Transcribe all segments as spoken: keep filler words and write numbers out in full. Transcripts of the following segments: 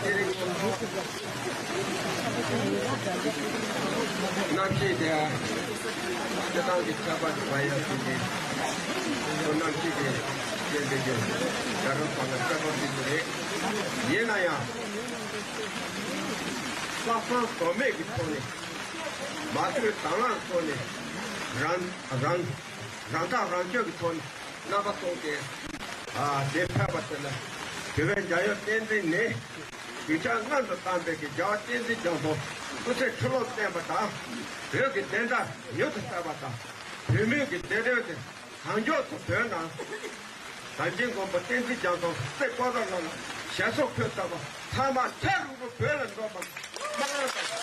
རྣམ་ཤེས་དེ་སྤྱི་བཏང་གི་ཆགས་པ་དེ་བ་ཡ་ཟིན་ཏེ་ཁོ་རྣམ་ཤེས་ཀྱི་རྐྱེན་པས་ཀྱི་རྒྱ་རབས་པ་ལ་སྐྱབས་པ་ཟིན་གྱི་རེད། ཡིན་ན་ཡང་ལྷག་བསམ་དོན་མེད་ཀྱི་ཐོག་ནས་མ་ཐོས་དང་བླངས་ཐོག་ནས་རང་རང་རང་ཐག་རང་གཅོད་ཀྱི་ཐོག་ནས་རྣམ་པ་ཚོ་གིས་ཨ་དེ་ཕེབས་པ་དེ་ལ་དེ་བས་རྒྱལ་ཡོངས་བསྟན་འཛིན་ནས་གུས་ཕྱག་སྔོན་དུ་བཏང་པའི་གི་རྒྱལ་བ་བསྟན་འཛིན་རྒྱ་མཚོ་སྐུ་ཚེ་ཁྲི་ལོར་བརྟན་པ་དང་། བོད་ཀྱི་བདེན་མཐའ་མྱུར་དུ་གསལ་བ་དང་། བོད་མིའི་གི་བདེ་དོན་དེ་གང་མགྱོགས་སུ་བོད་ནང་དམ་ཅན་མགོན་པོ་བསྟན་འཛིན་རྒྱ་མཚོ་སྲས་ཀོ་ད་ལ་ལ་ཞལ་སོགས་ཕུལ་ཚར་བ་ཚང་མ་ཚར་རུ་རུ་བོད་ལ་འགྲོ་བ་སྨོན་ལམ་དང་།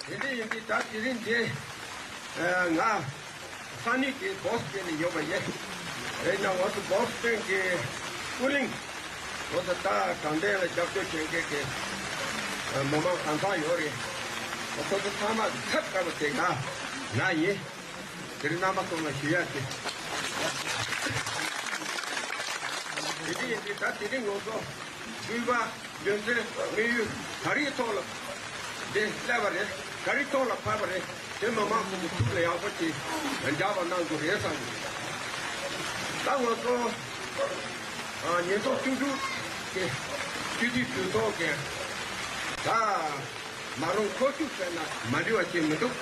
དེ་འདྲ་ཡིན་དུས་ད་དེ་རིང་འདི་ང་ས་གནས་ཀྱི་བོ་སི་ཊོན་ནས་ཡོད་པ་ཡིན། རེད་ཀྱང་ང་ཚོ་བོ་སི་ཊོན་གྱི་ཀུ་ལིང་ང་ཚོ་ད་དྲང་བདེན་ལ་རྒྱབ་སྐྱོར་བྱེད་མཁན་གྱི་མི་མང་གང་ཚང་ཡོད་རེད། ཁོ་ཚོ་ཚང་མ་ཚབ་དཀར་པོ་དེ་ང་ང་ཡིན། དེ་རིང་རྣམ་པ་ཚོ་ལ་ཞུ་ཡག་གི། དེ་འདྲ་ཡིན་དུས་ད་དེ་རིང་ང་ཚོ་སྤྲུལ་པ་རྒྱུ་མཚན་དམིགས་ཡུལ་ག་རེའི་ཐོག་ལ་འདི་སླེབས་པ་རེད། ག་རེའི་ཐོག་ལ་ཕེབས་པ་རེད། དེ་མི་མང་ཚོ་གི་ཐུགས་ལ་ཡག་པོ་ཅིག་འཇགས་པ་གནང་དགོས་རེད་བསམ་གི། ད་ང་ཚོ་ཉིས་སྟོང་བཅུ་དྲུག་གི་སྤྱི་འཐུས་གྲོས་ཚོགས་ཀྱི་ད་མ་རུང་ཁོ་བཅུག་ཟེར་ན་མ་འགྲིག་པ་ཅིག་མི་འདུག་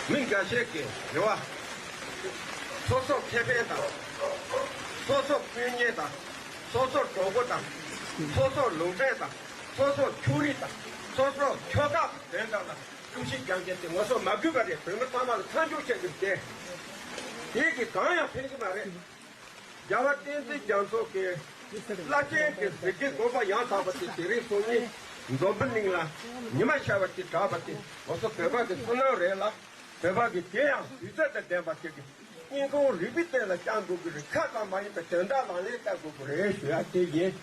མི་འགའ་ཤས་ཀྱིས་རེ་བ། སོ་སོར་ཁེ་ཕན་དང་། སོ་སོར་དཔོན་གཉེར་དང་། སོ་སོར་གྲོགས་པོ་དང་། སོ་སོར་ལུང་ཕན་དང་། སོ་སོར་ཕྱོགས་རིས་དང་། སོ་སོར་ཆོལ་ཁ་དོན་དག་ལ་ཐུགས་ཞིབ་རྒྱག་མཁན་དེ་ང་ཚོ་མ་དགོས་པ་རེད། བོད་མི་ཚང་མ་ལ་མཐའ་འཇུག་བྱེད་དགོས་ཏེ། དེ་གི་གང་ཡང་ཕན་གྱི་མ་རེད། རྒྱལ་བ་བསྟན་འཛིན་རྒྱ་མཚོ་གི་བླ་ཆེན་གྱི་གཟི་བརྗིད་དགོངས་པ་ཡང་དག་པ་དེ་དེ་རིང་སང་ཉིན་འཛམ་བུ་གླིང་ལ་ཉི་མ་ཤར་བ་ཅིག་གྲགས་པ་དེ་ང་ཚོ་བོད་པ་གི་བསོད་ནམས་རེད་ལ། བོད་པ་གི་དེ་ཡང་དུས་ཚོད་དང་ལྡན་པ་ཞིག་གི་སྙིང་ཁུང་རུས་པའི་གཏིང་ལ་བཅངས་དགོས་ཀྱི་རེད། ཁ་ཙམ་མ་ཡིན་པར་དོན་དག་ལག་ལེན་བསྟར་དགོས་ཀྱི་རེད་ཞུ་ཡ་དེ་ཡིན།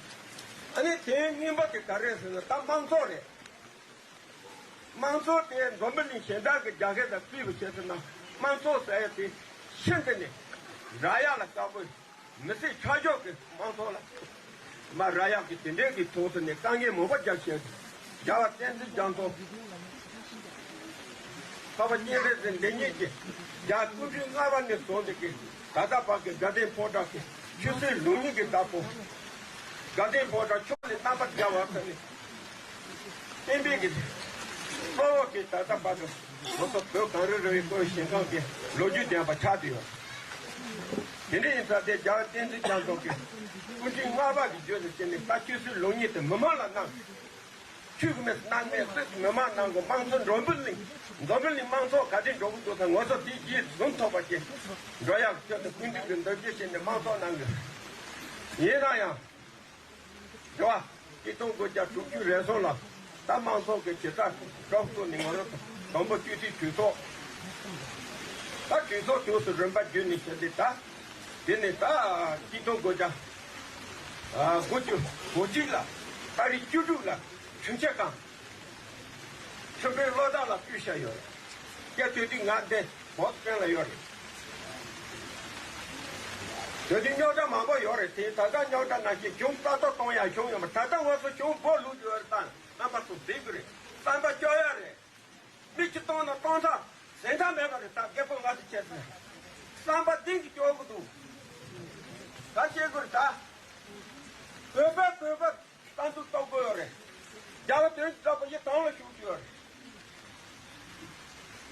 ཨ་ནི་དེའི་རྙིང་པ་དེ་ག་རེ་ཟེར་ན་ད་དམངས་གཙོ་རེད། དམངས་གཙོ་དེ་འཛམ་བུ་གླིང་གཞན་དག་གི་རྒྱལ་ཁབ་དང་བསྲེས་པ་བྱས་ཟེར་ན་དམངས་གཙོ་ཟེར་ཡ་དེ་ཤིན་ཏུ་ནས་རག་ཡ་ལ་དཀའ་པོ། མི་སེར་ཆ་འཇོག་གི་དམངས་གཙོ་ལ་མ་རག་ཡག་གི་དེ་འདྲའི་གི་ཐོག་ཏུ་ནས་དཀའ་ངལ་མང་པོ་རྒྱབ་བཞག་གི། རྒྱལ་བ་བསྟན་འཛིན་རྒྱ་མཚོ་འཕགས་པ་སྤྱན་རས་གཟིགས་འདི་ཉིད་ཀྱི་རྒྱལ་སྐུ་ཕྲེང་ལྔ་པ་ནས་བཟུང་སྟེ་གི་ད་ལྟ་བར་གྱི་དགའ་ལྡན་ཕོ་བྲང་གི་ཆོས་སྲིད་ལུགས་གཉིས་ཀྱི་བདག་པོ། དགའ་ལྡན་ཕོ་བྲང་ཕྱོགས་ནས་རྣམ་པར་རྒྱལ་བ་ཟེར་ནས། བསྟན་པའི་གི་གཙོ་བོ་གི་ད་ལྟ་བར་དུ་ང་ཚོ་བོད་གངས་རི་ར་བའི་བཀོད་ཞིང་ཁམས་ཀྱི་ལོ་རྒྱུས་ལྡན་པ་ཆགས་བསྡད་ཡོད། དེ་འདྲ་ཡིན་ཙང་དེ་རྒྱལ་བ་བསྟན་འཛིན་རྒྱ་མཚོ་གི་སྐུ་ཕྲེང་ལྔ་པ་གི་བརྗོད་དུ་བྱས་ནས་ད་ཆོས་སྲིད་ལུགས་གཉིས་དེ་མི་མང་ལ་གནང་། ཆོས་ཀྱི་མི་གནང་མེད་སྲིད་ཀྱི་མི་མང་གནང་དགོས། དམངས་གཙོ་འཛམ་བུ་གླིང་འཛམ་བུ་གླིང་དམངས་གཙོ་ག་དུས་འགྲོ་གི་འདུག་ད་ང་ཚོ་དེ་རྗེས་བཟུང་ཐུབ་པ་ཞིག་འགྲོ་ཡག་ཆེད་དུ་སྐུ་མདུན་གྱི་འདུ་བྱེད་བྱས་ནས་དམངས་གཙོ་གནང་གི་ཡིན་ན་ཡང་། རེད་བ། ཆིག་སྟོང་དགུ་བརྒྱ་དྲུག་ཅུ་རེ་གསུམ་ལ་ད་དམངས་གཙོ་གི་བྱེ་བྲག་སྒྲོམ་བཙུགས་ནས་ང་རང་དང་པོ་སྤྱི་འཐུས་གྲོས་ཚོགས། ད་གྲོས་ཚོགས་དུས་སུ་རིམ་པ་བརྒྱུད་ནས་བྱས་ཏེ་ད། དེ་ནས་ད་ཆིག་སྟོང་དགུ་བརྒྱ་དགུ་བཅུ་གོ་གཅིག་ལ་ཏ་རིག་བཅུ་དྲུག་ལ་དྲུང་ཆེ་ཁང་ཆོས་འཕེལ་བློ་བདག་ལ་ཕུལ་བཞག་ཡོད་རེད། སྐབས་དེ་དུས་ང་འདི་བོད་དོན་ལ་ཡོད་རེད། དེ་དུས་རྙོག་དྲ་མང་པོ་ཡོད་རེད་དེ། ད་ལྟ་རྙོག་དྲ་ནང་བཞིན་གཞུང་རྩ་གཏོར་གཏོང་ཡ་བྱུང་ཡོད་མ། ད་ལྟ་ང་ཚོ་གཞུང་སྦོ་ལུག་ཡོད་རེད། ད་རྣམ་པ་ཚོ་གཟིགས་དགོས་རེད། བསམ་པ་སྐྱོ་ཡ་རེད། མི་གཅིག་གཏོང་ན་གཏོང་ཐབས་ཟིན་ཐབས་མེད་པ་རེད། ད་རྒད་པོ་ང་ཚོ་བྱས་ཟིན་བསམ་པ་གཏིང་གི་སྐྱོ་གི་འདུག་ད་བཤད་དགོས་རེད་ད། བོད་པ་བོད་པ། ལྟ་འདུག་ལྟ་དགོས་ཡོད་རེད། རྒྱལ་བ་དོན་གྱི་གྲགས་པ་ཡི་དམ་ལ་བཞུགས་ཀྱི་ཡོད་རེད།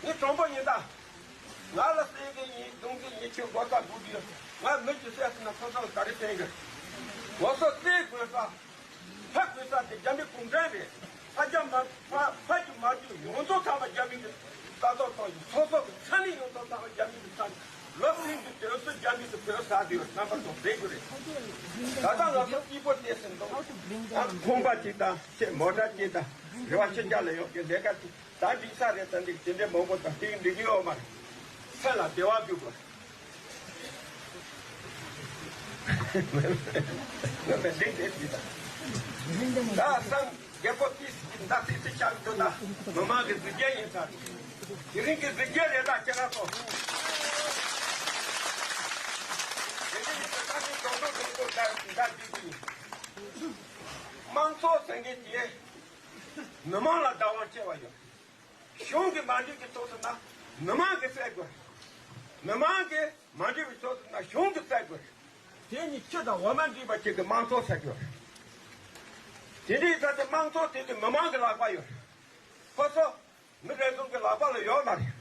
ངས་གྲོང་པ་ཡིན་ད། ང་ལ་བསད་གི་ཡིན་རྡུང་གི་ཡིན་ཁྱོད་མགོ་ཚ་སྒུག་གི་ཡོད། ང་མི་གཅིག་བསད་ཟིན་ན་ཁོ་ཚོ་ལ་ག་རེ་ཕན་གི། ང་ཚོ་བསད་དགོས་ས། ཕ་དགོས་ས་དེ་རྒྱ་མི་གུང་ཁྲན་རེད། ཕ་རྒྱ་མ་ཕ་ཕ་རྒྱུ་མ་རྒྱུ་ཡོངས་རྫོགས་ཚང་མ་རྒྱ་མི་གི་ལྟ་རྟོག་གཏོང་གི། སོ་སོ་གི་ཚ་ནི་ཡོངས་རྫོགས་ཚང་མ་རྒྱ་མི་གི་ཚ་ནི། ལོ་གསུམ་གྱི་དུས་སུ་རྒྱ་མི་གི་བོད་ཟ་དུས་རྣམ་པ་ཚོ་བསྡད་དགོས་རེད། ད་ལྟ་ང་ཚོ་སྐྱིད་པོ་བསྡད་ཟིན་འདུག་ད་ཁང་པ་གཅིག་དང་ཆེ་མོ་ཊ་གཅིག་དང་རེ་བ་ཕྱི་རྒྱལ་ལ་ཡོད་ཀྱི་ལས་ཀ་གཅིག་ད་འགྲིག་ས་རེད། ད་འགྲིག་དེ་འདྲའི་མང་པོ་དང་དེ་འགྲིག་གི་ཡོད་མ་རེད། སེམས་ལ་བདེ་བ་འདུག་གོ། ངོ་མ་འགྲིག་དེ་གཅིག་དང་། ད་སང་རྒད་པོ་ཏིས་ཀྱི་མདའ་ཏིས་ཏི་ཆགས་འདུག་ད་མི་མང་གི་གཟི་བརྗིད་ཡིན་ས་རེད། དེ་རིང་གི་གཟི་བརྗིད་རེད། ད་ཁྱེད་རང་ཚོ། དེ་རིང་གི་ད་ནི་ཀྲོང་ དམངས་གཙོ་ཟེར་མཁན་དེ་མི་མང་ལ་བདག་དབང་བྱས་པ་ཡོད། གཞུང་གི་མ་འགྲིག་གི་ཐོག་ཏུ་ན་མི་མང་གིས་སེལ་དགོས། མི་མང་གིས་མ་འགྲིག་པའི་ཐོག་ཏུ་ན་གཞུང་གིས་སེལ་དགོས། དེ་གཉིས་ཆུ་དང་འོ་མ་འདྲེས་པ་ཅིག་གི་དམངས་གཙོ་ཟེར་དགོས། དེ་འདྲའི་ཐོག་ཏུ་དམངས་གཙོ་དེ་དུས་མི་མང་གི་ལག་པར་ཡོད། ཁོ་ཚོ་མི་རེ་ཟུང་གི་ལག་པ་ལ་ཡོད་མ་རེད།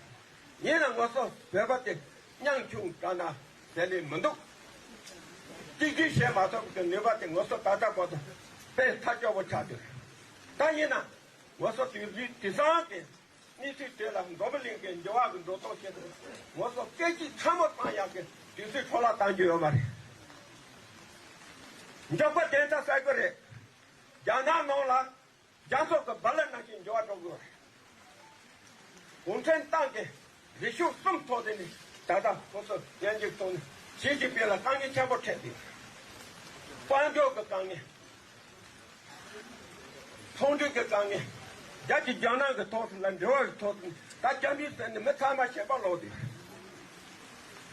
ཡིན་ན་ང་ཚོ་བོད་པ་དེ་ཉམ་ཆུང་དྲགས་ན་ཟེར་ལེ་མི་འདུག་གཅིག་སྒྲིལ་བྱེད་མ་ཐུབ་པའི་ནུས་པ་དེ་ང་ཚོ་ད་ལྟ་བར་དུ་དཔེ་ཐག་ཆོད་པོ་ཆགས་འདུག་ད་ཡིན་ན་ང་ཚོ་དུས་རིག་དེང་སང་གི་གནས་ཚུལ་དེ་ལ་འཛམ་བུ་གླིང་གི་འགྱུར་བ་གི་འགྲོ་སྟངས་བྱེད་དུས་ང་ཚོ་སྐད་ཅིག་ཕྲ་མོ་བཏང་ཡག་གི་དུས་ཚོད་འཕྲོ་བརླག་གཏང་རྒྱུ་ཡོད་མ་རེད། མགྱོགས་པ་བདེན་མཐའ་གསལ་གི་རེད། རྒྱ་ནག་ནང་ལ་རྒྱ་མཚོ་གི་རྦ་རླབས་ནང་བཞིན་འགྱུར་བ་འགྲོ་གི་ཡོད་རེད། གུང་ཁྲན་ཏང་གི་རིག་གཞུང་གསུམ་ཐོག་དེ་ནི་ད་ལྟ་ཁོ་ཚོ་ཉན་གྱི་ཐོག་ནས་ཞི་ཅིན་ཕིང་ལ་དཀའ་ངལ་ཆེན་པོ་འཕྲད་དེ། དཔལ་འབྱོར་གྱི་དཀའ་ངལ། ཚོང་འབྲེལ་གྱི་དཀའ་ངལ། རྒྱ་ཆེ་རྒྱ་ནག་གི་ཐོག་ལ་འབྲེལ་བ་གི་ཐོག་ནས་ད་རྒྱ་མི་ཟེར་ནས་མི་ཚང་མ་ཞེན་པ་ལོག་དེ།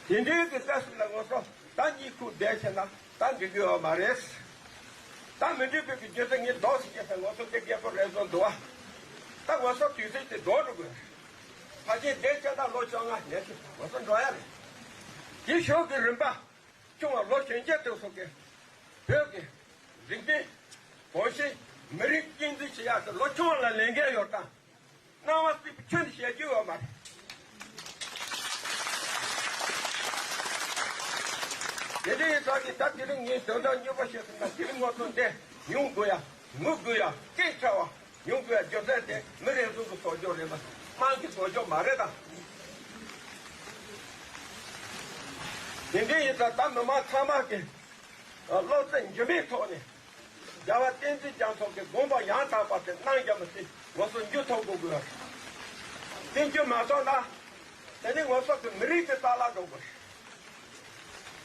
དེ་འདྲའི་གི་སྐབས་སུ་ལ་ང་ཚོ་ད་གཉིད་ཁུག་བསྡད་ཤེ་ན་ད་འགྲིག་གི་ཡོད་མ་རེད། ད་མི་འགྲིག་པའི་གི་རྒྱུ་མཚན་ངས་ལྡོག་ཟེར་གྱི་ཟེར་ང་ཚོ་དེ་རྒད་པོ་རེ་ཟུང་འདུག་བ། ད་ང་ཚོ་དུས་ཚོད་དེ་ལྡོག་འགྲོ་དགོས། ཕལ་ཆེར་བསྡད་ཆ་ད་ལོ་བཅོ་ལྔ་ཉི་ཤུ་ང་ཚོ་འགྲོ་ཡ་རེད། དེ་ཞོགས་ཀྱི་རིམ་པ་ཆུང་བ་ལོ་གཞོན་སྐྱེས་དེ་ཚོ་གི་བོད་ཀྱི་རིག་གནས་གོམས་གཤིས་མི་རིགས་གཅེས་འཛིན་བྱེད་ཡག་གི་ལོ་ཆུང་བ་ལ་ལས་འགན་ཡོད་དང་། སྣང་བ་སྲིད་པའི་ཆོས་འདི་བཤད་རྒྱུ་ཡོད་མ་རེད། དེ་འདྲ་ཡིན་ཙང་གི་ད་དེ་རིང་ངས་དོན་དག་སྙོམས་པོ་བཤད་ཐུབ་ན་དེ་རིང་ང་ཚོ་འདི་ཡོང་དགོས་ཡ། ངུ་དགོས་ཡ། སྐད་ཆ་བ་ཡོང་དགོས་ཡ་རྒྱུ་མཚན་དེ་མི་རེ་ཟུང་གི་བཟོ་བཅོས་རེད་ན་དམངས་ཀྱི་བཟོ་བཅོས་མ་རེད་དམ། དེ་འདྲ་ཡིན་ཙང་ད་མི་མང་ཚང་མ་གི་བློ་རྩེ་འཇོན་པའི་ཐོག་ནས། རྒྱལ་བ་བསྟན་འཛིན་རྒྱ་མཚོ་གི་དགོངས་པ་ཡང་དག་པ་དེ་གནང་རྒྱ་མི་སྲིད་ང་ཚོ་འཇུ་ཐུབ་དགོས་དགོས། དེ་འཇུ་མ་ཐུབ་ན། དེ་ནི་ང་ཚོ་གི་མི་རིགས་ཀྱི་རྩ་བརླག་འགྲོ་དགོས།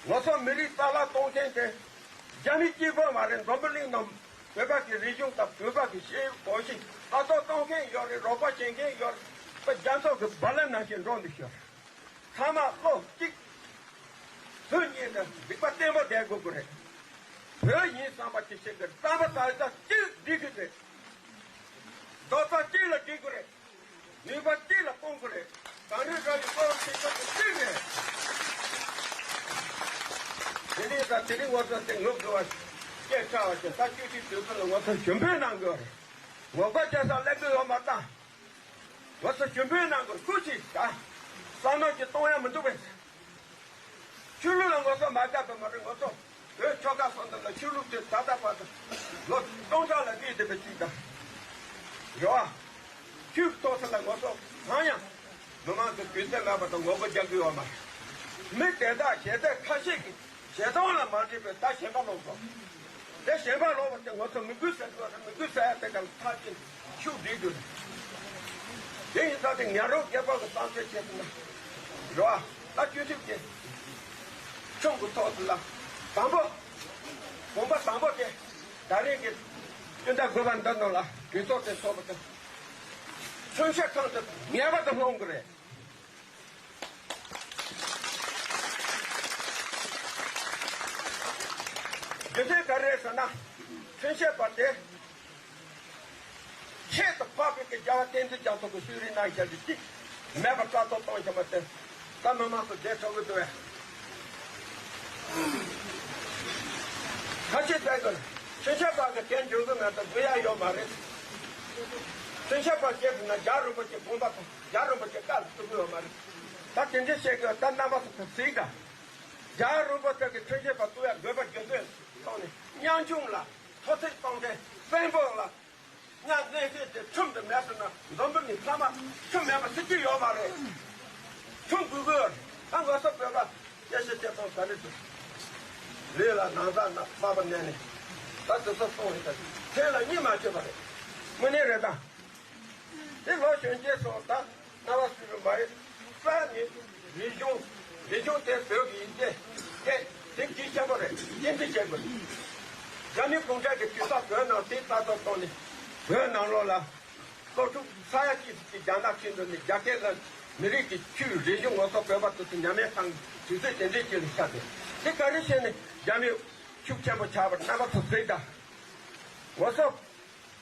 ང་ཚོ་མི་རིགས་རྩ་བརླག་གཏོང་མཁན་དེ་རྒྱ་མི་གཅིག་པོ་མ་རེད། འཛམ་བུ་གླིང་ནང་བོད་པ་གི་རིག་གཞུང་དང་བོད་པ་གི་ཤེས་ཡོན་གོམས་གཤིས་ལྟ་རྟོག་གཏོང་མཁན་ཡོད་རེད། རོགས་པ་བྱེད་མཁན་ཡོད་རེད། རྒྱ་མཚོ་གི་རྦ་རླབས་ནང་བཞིན་འགྲོ་འདུག་ཤག་ཚང་མ་བློ་གཅིག་ལྷོད་གཉིས་ནས་རིག་པ་བརྟན་པོ་བསྡད་དགོས་ཀྱི་རེད། བོད་ཡིན་བསམ་པ་ཅིག་བྱེད་ཀྱི་རེད། བསམ་པ་ད་ལྟ་གཅིག་སྒྲིལ་གྱི་རེད། རྡོག་རྩ་གཅིག་ལ་སྒྲིལ་དགོས་རེད། ནུས་པ་གཅིག་ལ་སྤུངས་དགོས་རེད། གངས་རི་ར་བའི་སྐོར་ཞིག་ཐོབ་ཀྱི་གཅིག་རེད། དེ་ནས་ད་དེ་རིང་ང་ཚོ་དེ་ངུ་དགོས་པ་སྐད་ཆ་བ་ཞིག་ད་བཅུ་གཅིག་དུས་ཚོད་ལ་ང་ཚོ་ཞུ་འབོད་གནང་དགོས་རེད། ངོ་རྒོལ་བྱེད་ས་སླེབས་ཀྱི་ཡོད་མ་རེད་ད། ང་ཚོ་ཞུ་འབོད་གནང་དགོས་སྐུ་མཁྱེན་ད། བསམ་བློ་ཅིག་གཏོང་ཡ་མི་འདུག་པས། ཆོས་ལུགས་ལ་ངོ་སོ་མ་དགའ་བ་མ་རེད། ང་ཚོ་བོད་ཆོལ་ཁ་གསུམ་དུ་ལ་ཆོས་ལུགས་དེ་ད་ལྟ་བར་དུ་ལོ་སྟོང་ཕྲག་ལ་བསྡད་བསྡད་པའི་ཅིག་དང་། རེད་བ། ཆོས་ཐོག་ས་ལ་ངོ་སོ་གང་ཡང་མི་མང་གི་དུས་ཚོད་མེད་པ་དང་ངོ་རྒོལ་རྒྱག་གི་ཡོད་མ་རེད། མི་དེ་དག་ཞལ་ཏེ་ཁ་ཤས་ཀྱིས་ཞལ་མཐོང་ལ་མ་འདྲེས་པའི་ད་ཞེན་པ་ལོག་སོང་། དེ་ཞེན་པ་ལོག་པ་དེ་ང་ཚོ་མི་དགོས་ཟེར་དགོས་རེད། མི་དགོས་ཟེར་ཡ་དེ་ག་ལ་མཐའ་གཅིག་ཤུགས་སྒྲིལ་དགོས་རེད། དེ་ཡིན་ཙང་དེ་ངན་རོགས་རྒྱལ་པོ་གི་བསམ་ཚུལ་བྱས་ཟིན་ན། རེད་བ། ད་བཅུ་ཐིག་དེ་ཆུང་གི་ཐོག་ཏུ་ལ་དང་པོ་དགོངས་པ་དང་པོ་དེ་ད་རེས་ཀྱི་སྤྱི་ཟླ་དགུ་པ་འདི་ནང་ལ་གྲོས་ཚོགས་དེ་ཚོགས་པ་དང་མཚོན་བྱེད་ཁང་དུ་ངེས་པར་དུ་སློང་དགོས་རེད། རྒྱུ་མཚན་ག་རེ་རེད་ཟེར་ན། མཚོན་བྱེད་པ་དེ་ཁྱད་དུ་འཕགས་པའི་གི་རྒྱལ་བ་བསྟན་འཛིན་རྒྱ་མཚོ་གི་གསོལ་རས་གནང་བཞག་རྒྱུ་ཅིག་མེད་པར་རྩ་གཏོར་བཏང་བཞག་པ་དེ་ད་མི་མང་ཚོ་བདེ་ཐོབ་ཀྱི་འདུག་བས། ཁ་ཆེ་བཙལ་དགོས། མཚོན་བྱེད་པ་གི་དེ་འཇོན་གི་མེད་དུ་དགོས་ཡ་ཡོད་མ་རེད། མཚོན་བྱེད་པ་སྐྱེས་ཟིན་ན་རྒྱལ་རིན་པོ་ཆེ་དགོངས་པ་དང་རྒྱལ་རིན་པོ་ཆེ་བཀའ་ལ་ཐུག་གི་ཡོད་མ་རེད། ད་དེ་འདྲའི་བཤད་དགོས། ད་རྣམ་པ་ཚོ་ཚིག་དང་། རྒྱལ་རིན་པོ་ཆེ་གི་མཚོན་བྱེད་པ་བཏུ་ཡ་དགོས་པ་རྒྱུ་མཚན་སོང་ནས་ཉམ་ཆུང་ལ་ཐོ་ཚིག་གཏོང་མཁན་དཔོན་པོ་ལ་ང་གནས་ཚུལ་དེ་ཁྲིམས་དུ་མེད་སོང་ན་འཛམ་བུ་གླིང་ཚང་མ་ཁྲིམས་མེད་པ་ཟེར་གྱི་ཡོད་མ་རེད། ཁྲིམས་དགོས་དགོས། ད་ང་ཚོ་བོད་པ་སྐད་ཆ་བཤད་སྟངས་ག་རེ་འདུག་ལུས་ལ་ན་ཚ་ན་པགས་པ་ན་ནས་ད་དེ་ཚོ་གཏོང་རེད། ད་ཐེངས་ལ་གཉིད་མ་ཆོད་པ་རེད། དངོས་གནས་རེད་ད། དེ་ལོ་གཞོན་སྐྱེས་སོགས་ད་རྣ་བ་སུ་རུ་མ་ཡོད་ས་ནི་རིག་གཞུང་། རིག་གཞུང་དེ་བོད་ཀྱི་ཡིན་ཏེ། དེ་དེ་གལ་ཆེན་པོ་རེད། གཅེས་འཛིན་བྱེད་དགོས། རྒྱ་མི་གུང་ཁྲན་གྱི་དུས་ས་བོད་ནང་དེ་ལྟ་ཐོག་གཏོང་ནས་བོད་ནང་ལོགས་ལ་སློབ་ཕྲུག་ས་ཡ་གཅིག་ཅིག་རྒྱ་ནག་ཁྲིད་འགྲོ་ནས་རྒྱ་སྐད་ལ་མི་རིགས་ཀྱི་ཆོས་རིག་གཞུང་ངོ་ཐོག་བོད་པ་ཚོ་ཚོ་ཉམས་ལེན་བཏང་དུས་ཚོད་དེ་འདྲའི་ཅིག་ལ་ཤར་ཏེ་དེ་ག་རེ་བྱས་ནས་རྒྱ་མི། ཤུགས་ཆེན་པོ་ཆགས་པར་རྣམ་པ་ཚོ་གཟིགས་དང་། ང་ཚོ་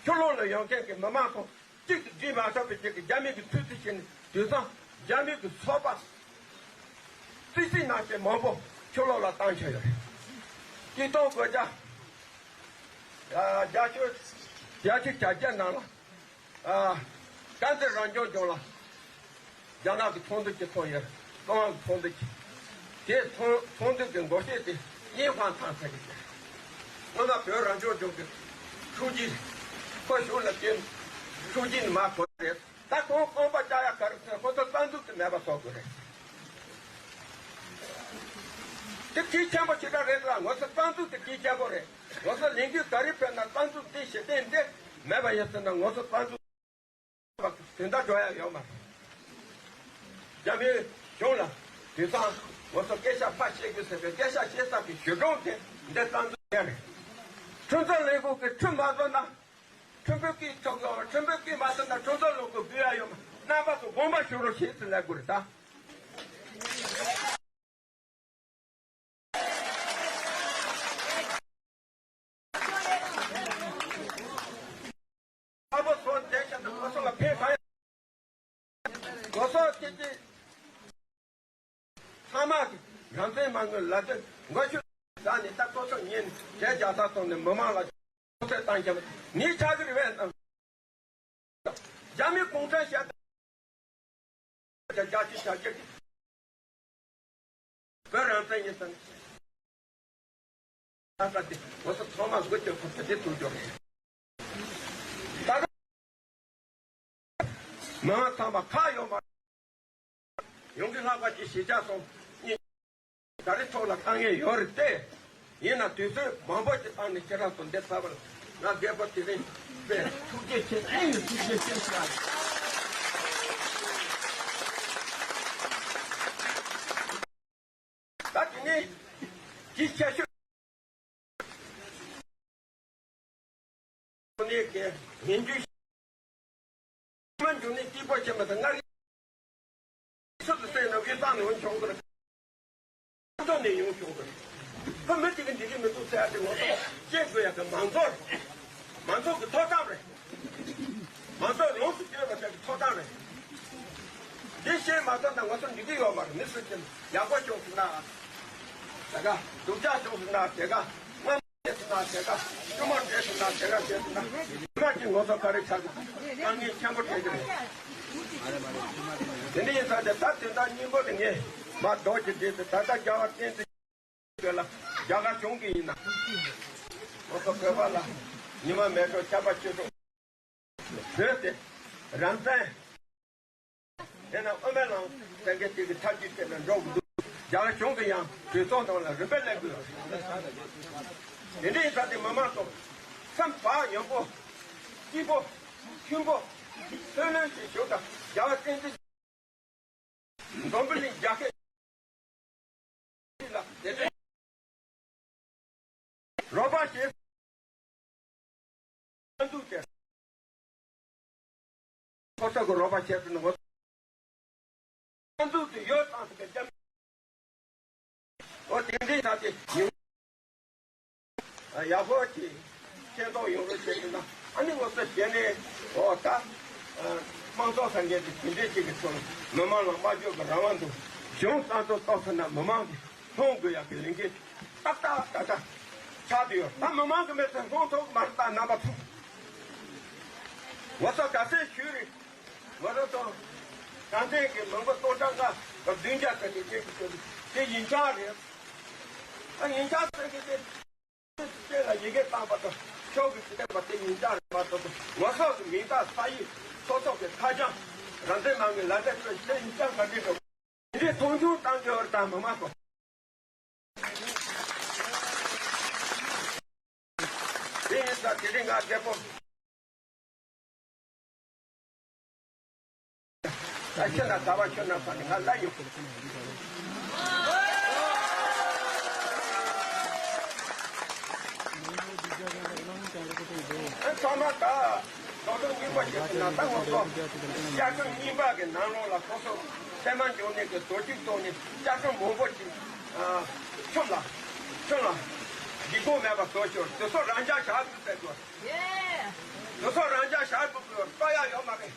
ཕྱི་ལོགས་ལ་ཡོང་མཁན་གྱི་མི་མང་ཚོ་གཅིག་ཏུ་སྒྲིལ་མ་ཐུབ་པའི་ཆེད་ཀྱི་རྒྱ་མི་གི་ཚུལ་དུ་བྱས་ནས། དེང་སང་རྒྱ་མི་གི་ཚོགས་པ་རྩིས་རྩིས་གནང་མཁན་མང་པོ་ཕྱི་ལོགས་ལ་བཏང་ཆོག་ཡོད་རེད། སྤྱིར་བཏང་སྒོ་རྒྱ་རྒྱ་ཆོས་རྒྱ་ཆོས་བྱ་རྒྱལ་ནང་ལ། ཨ། བཀའ་འདི་རང་སྐྱོང་ལྗོངས་ལ་རྒྱ་ནག་གི་ཚོང་འདུས་ཀྱི་ཐོག་ཡོད། ཀྲུང་དབྱང་གི་ཚོང་འདུས་ཀྱི། དེ་ཚོང་ཚོང་འདུས་ཀྱི་འགོ་ཁྲིད་དེ་དབྱིན་ཧྥང་ཐང་ཟེར་གྱི་ཡོད། སྔོན་མ་བོད་རང་སྐྱོང་ལྗོངས་ཀྱི་ཧྲུའུ་ཅི། ཁོ་གཞུང་ལ་བསྐྱོན། ཧྲུའུ་ཅི་ནི་མ་གོ་རེད། ད་ཁོང་རྐང་པ་བཅག་ཡ་ག་རེ་ཟེར། ཁོ་ཚོ་རྩ་འཛུགས་དེ་མེད་པ་བཟོ་དགོས་རེད། དེ་གལ་ཆེན་པོ་ཞེ་དྲག་རེད་ལ། ང་ཚོ་རྩ་འཛུགས་དེ་གལ་ཆེན་པོ་རེད། ང་ཚོ་ལས་འགུལ་ག་རེ་སྤེལ་ན་རྩ་འཛུགས་དེ་གཞི་རྟེན་དེ་མེད་པ་ཡིན་ཟེར་ན། ང་ཚོ་རྩ་འཛུགས་དོན་དག་འགྲོ་ཡ་ཡོད་མ་རེད། རྒྱ་མིའི་གཞུང་ལ་དེང་སང་ང་ཚོ་སྐད་ཆ་ཕར་བཤད་དགོས་ཟེར་བའི་སྐད་ཆ་བཤད་ས་གི་བྱུས་སྒྲོམ་དེ་འདི་རྩ་འཛུགས་དེ་རེད། ཁྲིམས་བཟོ་ལས་ཁུངས་ཀྱི་ཁྲིམས་མ་བཟོ་ན། ཁྲིམས་དཔོན་སྐད་ཐོག་ཡོང་། ཁྲིམས་དཔོན་སྐད་མ་ཐོན་ན་ཁྲིམས་བཟོ་ལས་ཁུངས་འབུལ་ཡ་ཡོད་མ། རྣམ་པ་ཚོ་དགོངས་པ་ཞུ་རོགས་བྱེད་ཟེར་ལབ་དགོས་རེད་ད། ཨ་ཕོ་སོགས་བསྡད་ཤག་ཏུ་ང་ཚོ་ལ་ཕན་གང་ཡང་། ང་ཚོ་སྐྱིད་སྐྱིད། ཚང་མ་གི་རང་བཙན་མ་དངུལ་ལ་དོན་མགོ་ཆུ་ཟ་ནས་ད་ཁོ་ཚོ་ཉིན་བྱས་རྒྱ་ས་སོང་ནས་མི་མང་ལ་ཁོ་ཚོས་བཏང་རྒྱ་མི་ཆགས་ཀྱི་རེད་པས་ན། རྒྱ་མི་གུང་ཁྲན་ཞལ་ཏ་རྒྱ་ཆེ་བྱ་རྒྱུ་གི་བོད་རང་བཙན་ཡིན་ཙང་། ད་ལྟ་དེ་ང་ཚོ་ཚང་མ་སྒོ་གཅོད་ཁོ་ཚོ་དེ་ཐུག་འཇོག་རེད། ད་ལྟ་མི་མང་ཚང་མ་ཁག་ཡོད་མ། ཡོང་གི་ལྷག་པ་ཅིག་གཞིས་ཆགས་སོང་གཉིས། ད་རེས་ཐོག་ལ་དཀའ་ངལ་ཡོད་རེད་དེ། ཡིན་ན་དུས་ཚོད་མང་པོ་ཅིག་བཏང་ནས་ཁྱེད་རང་ཚོ་འདིར་ཕེབས་པ་ལ་ང་རྒད་པོ་དེ་རིང་དཔེ་ཐུགས་རྗེ་ཆེ། ཨེ་ཡི་ཐུགས་རྗེ་ཆེ་ཞུ་ཡ་ཡིན། ད་དེ་ནས་གཞིས་ཆགས་ཤོད། ཁོ་ནས་ཀྱི་ཉིན་རྒྱུན་མ་འཇུ་ནས་སྐྱིད་པོ་བྱེད་མ་ཐུབ། སྔར་ཡིན་སུ་དུ་བསད་ན་དབུས་གཙང་ནས་ཡོང་ཆོག་གི་རེད། ཁོ་ཚོ་ནས་ཡོང་ཆོག་གི་རེད། ཁོ་མི་གཅིག་གིས་འགྲིག་གི་མི་འདུག་ཟེར་ཡ་དེ་ང་ཚོ་ཤེས་དགོས་ཡ་གི་མང་ཚོགས་རེད། མང་ཚོགས་ཀྱི་ཐོབ་ཐང་རེད། མང་ཚོགས་ཡོངས་སུ་གྱེས་པ་དེ་གི་ཐོབ་ཐང་རེད། འདི་ཤེས་མ་ཐུབ་ན་ང་ཚོ་འགྲིག་གི་ཡོད་མ་རེད། མི་སུ་གཅིག་ཡག་པོ་བྱུང་སོང་ན་དེ་ག། སྡུག་ཅག་བྱུང་སོང་ན་དེ་ག། དངངས་སྐྲག་བྱུང་སོང་ན་དེ་ག། སྐྱོ་མ་བྱུང་སོང་ན་དེ་ག་བྱས་སོང་ན། ང་གཅིག་ངོ་སོ་ག་རེ་ཆགས་ཀྱི་འདུག་དཀའ་ངལ་ཆེན་པོ་འཕྲད་ཀྱི་རེད། དེ་འདྲ་ཡིན་ཙང་དེ་ད་དོན་དག་སྙིང་པོ་དེ་ངས་མ་ལྡོག་གི་བསྡད་དེ། ད་ལྟ་རྒྱལ་བ་བསྟན་འཛིན་ལ་རྒྱ་གར་གཞུང་གིས་ཡིན་ན། ང་ཚོ་བོད་པ་ལ་ཉི་མ་མེད་འགྲོ། ཆར་པ་ཆུ་འགྲོ། བོད་དེ་རང་བཙན། དེ་ན་དབུ་མའི་ལམ་ཟེར་མཁན་དེ་གི་ཐབས་ཇུས་དེ་ལ་འགྲོ་དགོས་འདུག་རྒྱ་གར་གཞུང་གིས་ཡང་གྲོས་ཚོགས་ནང་ལ་རིམ་པས་སླེབས་དགོས། དེ་འདྲ་ཡིན་ཙང་དེ་མི་མང་ཚོ་སེམས་བག་ཡོད་པོ། སྐྱིད་པོ། མཐུན་པོ། ལྷོད་ལྷོད་ཅིག་བཞུགས་དང་། རྒྱལ་བ་བསྟན་འཛིན། འཛམ་བུ་གླིང་རྒྱལ་ཁབ་ལ་དེ་འདྲའི་རོགས་པ་བྱེད། ཨ་འདུག་སྟེ། ཁོ་ཚོ་གི་རོགས་པ་བྱེད་དུ་ནི་ངོ་། ཨ་འདུག་ཏུ་ཡོད་ཙང་དུ་གི་ལྕམ། ཨོ་དེ་འདྲའི་ད་དེ་ཡག་པོ་ཅིག་ཤེས་རྟོགས་ཡོང་རོགས་བྱེད་དུ་ན། ཨ་ནི་ངོ་ཚ་བྱས་ནས། ཨོ་ད་དམངས་གཙོ་ཟེར་མཁན་དེ་དེ་འདྲའི་ཅིག་གི་ཐོག་མི་མང་ལ་སྨྲ་བརྗོད་ཀྱི་རང་དབང་འདུག་གཞུང་རྩ་འཛུགས་གཏོང་ཐུབ་ན་མི་མང་གི་མཐོང་དགོས་ཡག་གི་ལས་འགན་ཏག་ཏག་ཏག་ཏག་ཆགས་བསྡད་ཡོད། ད་མི་མང་གི་མེད་ཚེ་མཐོང་ཐུབ་མ་རེད། ད་རྣམ་པ་ཚོ། ང་ཚོ་ག་ཚད་ཞུས་རེད། ང་ཚོ་ཚོ་གང་ཚད་ཀྱི་མང་པོ་སྟོང་ཕྲག་ལྔ་དང་བདུན་བརྒྱ་ཙམ་གྱི་སྐད་ཀྱི་སྐད་དེ་ཡིན་ཆགས་རེད། ད་ཡིན་ཆགས་ཟེར་གྱི་དེ་སྐད་ལ་ཡི་གེ་བཏང་པ་དང་ཤོག་གི་ཚིག་བསྟན་པ་དེ་ཡིན་ཆགས་རེད་མ་གཏོགས། ང་ཚོ་གི་མིང་རྟགས་ས་ཡིག་སོ་སོ་གི་ཁ་བྱང་རང་བཙན་མ་དངུལ་ལག་དེབ་ཁྲོད་དེ་ཡིན་ཆགས་ག་འདྲ་འགྲོ། འདི་མཐོང་ཆུང་བཏང་གི་ཡོད་རེད། ད་མི་མང་ཚོ། དེ་ཡིན་ཙང་དེ་རིང་ང་རྒད་པོ། ད་ཁྱོད་ན་ཟླ་བ་ཁྱོད་ན་ས་ནི་ང་ལ་ཡོད། ཨ་ཚང་མ་ད་ཚོགས་འདུ་གཉིས་པ་ཞིག་ན་ད་ངོ་ཚོ་བཅའ་ཁྲིམས་གཉིས་པ་གི་ནང་ལོགས་ལ་སོ་སོ་ཚད་མ་འཇོག་ནས་ཀྱི་བཟོ་བཅོས་གཏོང་ནས་བཅའ་ཁྲིམས་མང་པོ་ཞིག་ཨ་ཁྲིམས་ལ་ཁྲིམས་ལ་ སྒེའུ་ཁུང་མེད་པ་བཟོ་ཤོར། དེ་ཚོ་རང་འཇགས་བཞག་དགོས་ཟེར་དགོས། དེ་ཚོ་རང་འཇགས་བཞག་དགོས་དགོས་ལྟ་ཡ་ཡོད་མ་རེད།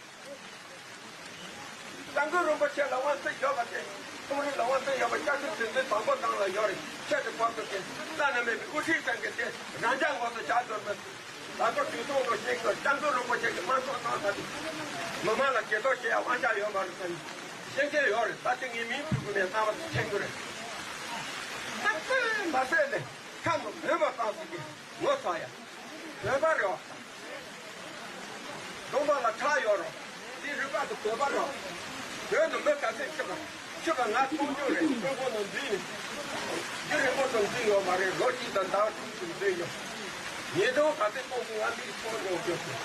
སྐྱབས་མགོན་རིན་པོ་ཆེ་ལ་དབང་ཚད་ཡོད་པ་དེ། གསུང་རིག་ལ་དབང་ཚད་ཡོད་པ་སྐྱབས་མགོན་དེ་ཚོའི་དང་པོ་ནང་ལ་ཡོད་རེད། ཁྱེད་ཀྱི་བར་དུ་དེ་བླ་ན་མེད་པའི་དབུ་ཁྲིད་ཚང་གི་དེ་རང་འཇགས་ངོ་སོ་བཞག་དགོས་མེད། ད་ལྟ་དུས་ཐོག་ལ་ཤེས་དགོས། སྐྱབས་མགོན་རིན་པོ་ཆེ་གི་དམངས་གཙོ་གནང་ས་དེ་མི་མང་ལ་བརྗེ་གཏོར་བྱེད་ཡ་དབང་ཆ་ཡོད་མ་རེད་ཟེར་ནས་ཤེས་མཁན་ཡོད་རེད། ད་དེ་ངས་མིང་ཕུད་དགོས་མེད། རྣམ་པ་ཚོ་མཁྱེན་གྱི་རེད། ད་དེ་མ་ཟད་ནས་ཁ་ནང་མོས་པ་བཏང་ཟིག་གི་ངོ་ཚ་ཡ། བོད་པ་རེད་བ། གདོང་པ་ལ་ཁྲག་ཡོད་རེད། འདི་རུས་པ་དང་བོད་པ་རེད་བ། བོད་དུ་མི་ག་ཚད་ཁྱི་པ། ཁྱི་པ་ང་མཐོང་རྒྱུ་རེད། ཀྲུང་གོ་ནང་འཛུལ་ནས། རྒྱུ་རིང་པོ་ཙམ་འཛུལ་ཡོད་མ་རེད། ལོ་གཅིག་དང་ཟླ་བ་དྲུག་ཙམ་འཛུལ་ཡོད། ཉིས་སྟོང་ག་ཚད་གཏོང་གི་ང་འདི་མཐོང་མྱོང་རྒྱུ་རེད།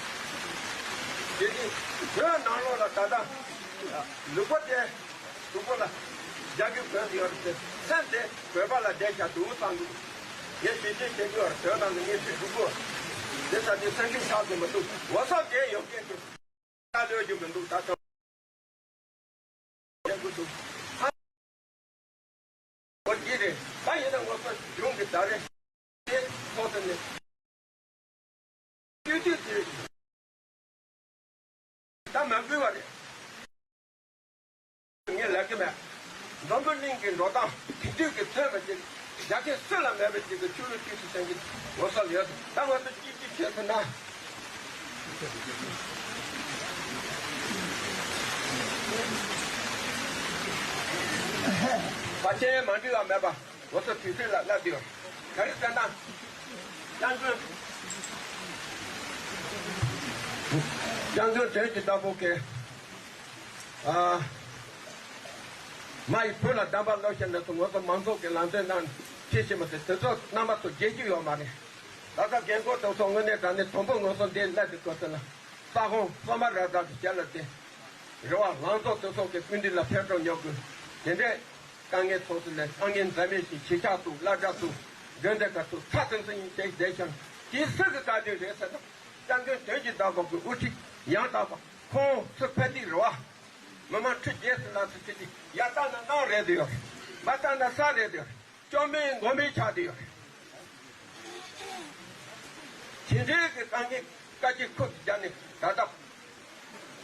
དེ་དུས་བོད་ནང་ལོགས་ལ་ད་ལྟ་ལུག་པ་དེ། གཟུགས་པོ་ལ་རྒྱ་གི་བོད་ཡོད་རེད་དེ། སེམས་དེ་བོད་པ་ལ་བསྡད་ཤག་འདུག་བསམ་འདུག་ངས་ཞེ་ཅིག་བྱེད་ཀྱི་ཡོད་རེད། བོད་ནང་གི་གནས་ཚུལ་འདུག་གོ། དེ་ས་དེ་སེམས་ཤུགས་ཆག་གི་མི་འདུག་ངོ་སོ་དེ་ཡོང་མཁན་དེ་ད་ལོས་རྒྱུ་མི་འདུག་ད་ཐོག་བྱེད་དགོས་འདུག་ཨ། ངོ་དེ་རེད། ད་ཡིན་ན་ངོ་སོ་གཞུང་གི་ད་རེད། དེ་ཐོག་ཏུ་ནས་དུས་དུས་དེ་ད་མ་འགུལ་བ་རེད། ངས་ལབ་ཀྱི་མེད། འཛམ་བུ་གླིང་གི་འགྲོ་སྟངས་དེང་དུས་ཀྱི་ཚོད་པ་ཅིག་རྒྱ་ཆེ་སུ་ལ་མེད་པ་ཅིག་གི་ཆོས་ལུགས་ཅིག་ཏུ་བསྟན་གྱི་ངོ་སོ་ཡོད། ད་ང་ཚོ་ཅིག་ཅིག་བྱས་ཟིན་ན། བ་ཆེན་མ་འདྲི་བ་མེད་པ། ངོ་སོ་དུས་ཚོད་ལ་བསླབ་དུས་ག་རེ་ཟེར་ན། སྐྱབས་མགོན། སྐྱབས་མགོན་དོན་གྱི་བདག་པོ་གི། ཨ། མ་ཡི་བུ་ལ་གདམས་པ་བསླབ་བྱ་འདི་ཚོ་ངོ་སོ་མང་ཚོགས་ཀྱི་ལམ་སྟོན་གནང་ཁྱེད་ཤེས་མ་ཟད་དེ་ཚོ་རྣམ་པ་ཚོ་བརྗེད་རྒྱུ་ཡོད་མ་རེད། ད་ལྟ་རྒན་འཁོགས་དེ་ཚོ་དངོས་གནས་དྲང་གནས་དུམ་བུ་ངོ་སོ་འདི་བསླབ་དུས་སྐབས་སུ་ལ་ས་ཁོངས་སོ་མ་ར་ཛ་གི་ཞལ་ལ་བསྟན། རེ་བ་ལངས་ཕྱོགས་དེ་ཚོ་གི་སྐུལ་འདེད་ལ་ཕན་གྲོགས་ཉོ་དགོས། དེ་འདྲའི་དཀའ་ངལ་ཚོགས་ཚུལ་ལས་དཀའ་ངལ་འཛེམ་མེད་ཞིག་གཞིས་ཆགས་ཚོ་སློབ་གྲྭ་ཚོ་དགོན་སྡེ་ཁག་ཚོ་ཚ་ཚིང་ཚིང་ཡིན་ཏེ་བསྡད་ཀྱང་དེའི་སུ་གི་བཀའ་དྲིན་རེད་ཟེར་ན། སྐྱབས་མགོན་དོན་གྱི་བདག་པོ་གི་དབུ་ཁྲིད་ཡང་དག་པ་ཁོང་ཚོ་ཕན་བདེའི་རེ་བ། མི་མང་ཁྲི་བརྒྱད་ཙམ་ལ་ཚུལ་ཁྲིད་དེ་ཡར་བཏང་ན་གནམ་རེད་དེ་ཡོད་རེད། མར་བཏང་ན་ས་རེད་དེ་ཡོད་རེད། བཅོམ་པའི་མགོན་པོའི་ཆགས་དེ་ཡོད་རེད། དེ་འདྲའི་གི་དཀའ་ངལ་དཀའ་སྤྱད་ཁུར་དུ་བརྒྱབ་ནས་ད་ལྟ་